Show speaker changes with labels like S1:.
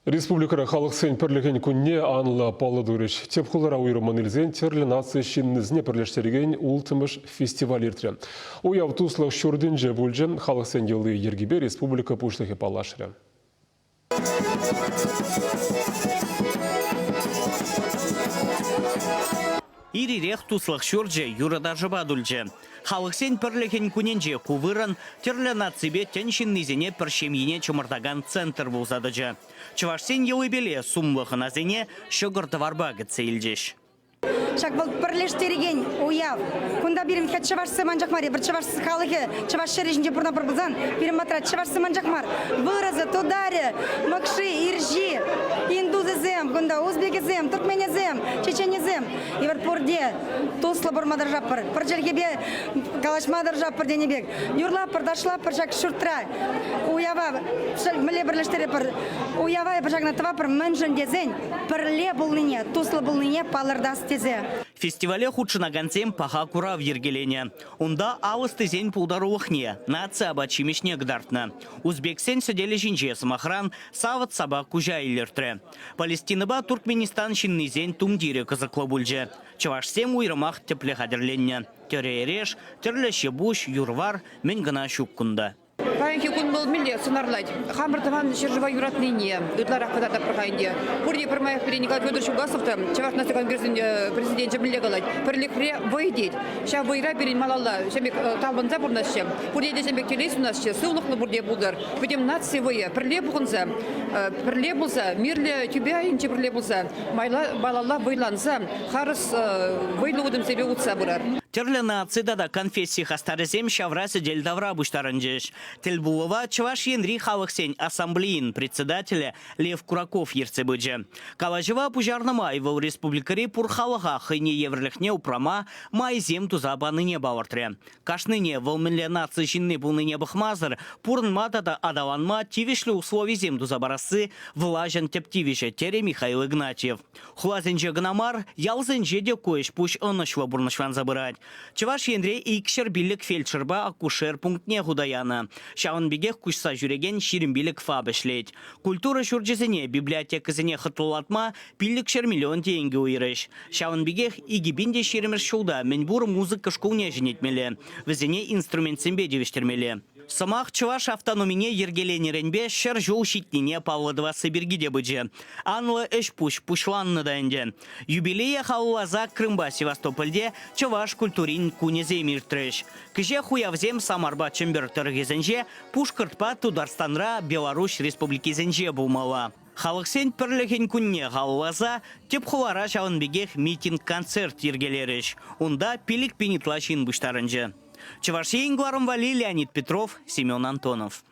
S1: Республикӑра халӑхсен пӗрлӗхӗн кунне анлӑ паллӑ турӗҫ. Тӗп хулара уйрӑммӑн илсен тӗрлӗ наци ҫыннисене пӗрлештерекен улттӑмӗш фестиваль иртрӗ. Уяв туслӑх ҫуртӗнче пулчӗ. Халӑхсен йӑли-йӗркипе республика Пуҫлӑхӗ паллашрӗ.
S2: Ир-ирех туслӑх ҫурчӗ юрӑ-ташӑпа тулчӗ. Халӑхсен пӗрлӗхӗн кунӗнче ку вырӑн тӗрлӗ наципе тӗн ҫыннисене пӗр ҫемьене чӑмӑртакан центр пулса тӑчӗ. Чӑвашсен йӑлипеле сумлӑ хӑнасене ҫӑкӑр-тӑварпа кӗтсе илчӗҫ.
S3: Ҫак вӑл пӗрлештерекен уяв. Кунта пирӗн хӗр чӑвашсем анчах мар, эпир чӑваш халӑхӗ чӑваш ҫӗрӗ ҫинче пурӑнатпӑр пулсан, пирӗн патра чӑвашсем анчах мар, вырӑсӗ, тутарӗ, мӑкши, ирҫи, индусӗсем, кунта узбекӗсем, туркменӗсем, чеченӗсем. Эпир пурте туслӑ пурӑнма тӑрӑшатпӑр, пӗр чӗлхепе калаҫма тӑрӑшатпӑр тенӗ пек. Юрлатпӑр, ташлатпӑр ҫак ҫуртра. Уява мӗнле пӗрлештеретпӗр? Уява эпир ҫакна тӑватпӑр, мӗншӗн тесен пӗрле пулнине, туслӑ пулнине палӑртас тесе.
S2: Фестивале хутшӑнакансем паха курав йӗркеленӗ. Унта ал ӑстисен пултарулӑхне, наци апат-ҫимӗҫне кӑтартнӑ. Узбексен сӗтелӗ ҫинче, сӑмахран, савӑт-сапа куҫа илӗртрӗ. Палестинӑпа Туркменистан ҫыннисен тумтирӗ кӑсӑклӑ пулчӗ. Чӑвашсем уйрӑмах тӗплӗ хатӗрленнӗ. Тӗрӗ-эреш, тӗрлӗ ҫи-пуҫ, юр-вар, мӗн кӑна ҫук кунта.
S4: Паянхи кун вӑл мӗнле сӑнарлать? Хамӑр тӑван ҫӗршыва юратнине ытларах кӑтартатпӑр-ха ӗнтӗ. Пурте пӗрмаях пире Николай Федорович Угасов та, Чӑваш наци конгресӗн президенчӗ мӗнле калать? Пӗрлӗхре вӑй тет. Ҫав вӑйра пирӗн малалла ҫав пек талпӑнса пурӑнасчӗ. Пурне те ҫав пек телей сунасчӗ, сывлӑхлӑ пурте пултӑр. Пӗтӗм наци вӑйӗ пӗрле пухӑнса, пӗрле пулса, мирлӗ тӳпе айӗнче пӗрле пулса, малалла вӑйланса, харӑс вӑйлӑ утӑмсемпе утса пырар.
S2: Тӗрлӗ наци тата конфесси хастарӗсем ҫавра сӗтел тавра пуҫтарӑнчӗҫ. Тӗлпулӑва Чӑваш Енри халӑхсен ассамблейин председателӗ Лев Кураков ертсе пычӗ. Калаҫӑва пуҫарнӑ май вӑл республикӑри пур халӑха хӑйне евӗрлӗхне упрама майсем туса панине палӑртрӗ. Кашнине вӑл мӗнле наци ҫынни пулнине пӑхмасӑр пурӑнма тата аталанма тивӗҫлӗ условисем туса парасси влаҫӑн тӗп тивӗҫӗ, терӗ Михаил Игнатьев. Хуласенче кӑна мар, ялсенче те ку ӗҫ-пуҫ ӑнӑҫлӑ пурнӑҫланса пырать. Чӑваш Енре 205 фельдшерпа акушер пунктне хута янӑ. Ҫавӑн пекех куҫса ҫӳрекен 25 ФАП ӗҫлет. Культура ҫурчӗсене, библиотекӑсене хӑтлӑлатма 500 миллион тенкӗ уйӑрӗҫ. Ҫавӑн пекех 2020 ҫулта мӗнпур музыка шкулне ҫӗнетмелле, вӗсене инструментсемпе тивӗҫтермелле. Сӑмах чӑваш автономине йӗркеленӗренпе 100 ҫул ҫитнине паллӑ тӑвасси пирки те пычӗ. Анлӑ ӗҫ-пуҫ пуҫланнӑ та ӗнтӗ. Юбилее халалласа Крымпа Севастопольте чӑваш культурин кунӗсем иртрӗҫ. Кӗҫех уявсем Самарпа Чӗмпӗр тӑрӑхӗсенче, Пушкӑртпа Тутарстанра, Беларуҫ Республикисенче пулмалла. Халӑхсен пӗрлӗхӗн кунне халалласа тӗп хулара ҫавӑн пекех митинг-концерт йӗркелерӗҫ. Унта 5000 ытла ҫын пуҫтарӑнчӗ. Чӑваш Ен кӑларӑм валли Леонид Петров, Семен Антонов.